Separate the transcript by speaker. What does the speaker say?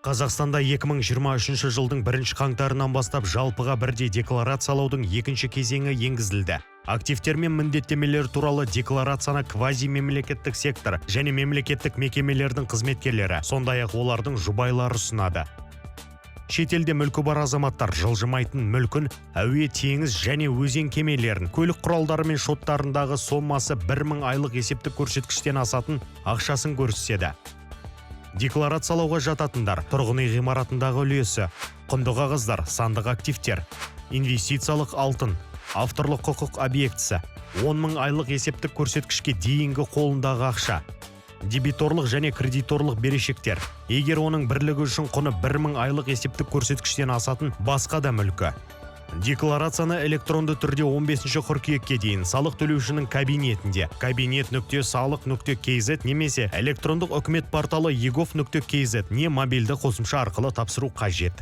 Speaker 1: Қазақстанда 2023 жылдың бірінші қаңтарынан бастап жалпыға бірдей декларациялаудың екінші кезеңі енгізілді. Активтер мен міндеттемелер туралы декларацияны квазимемлекеттік сектор және мемлекеттік мекемелердің қызметкерлері, сондай-ақ олардың жұбайлары ұсынады. Шетелде мүлкі бар азаматтар жылжымайтын мүлкін, әуе, теңіз және өзен кемелерін, көлік құралдары мен шоттарындағы сомасы 1000 айлық есептік көрсеткіштен асатын ақшасын көрсетеді. Декларациялауға жататындар: тұрғын үй ғимаратындағы үлесі, құнды қағаздар, сандық активтер, инвестициялық алтын, авторлық құқық объектісі, 10 мың айлық есептік көрсеткішке дейінгі қолындағы ақша, дебиторлық және кредиторлық берешектер, егер оның бірлігі үшін құны 1000 айлық есептік көрсеткіштен асатын басқа да мүлкі. Декларацияны электронды түрде 15 қыркүйекке дейін салық төлеушінің кабинетінде кабинет.салық.kz немесе электрондық үкімет порталы egov.kz не мобильді қосымша арқылы тапсыру қажет.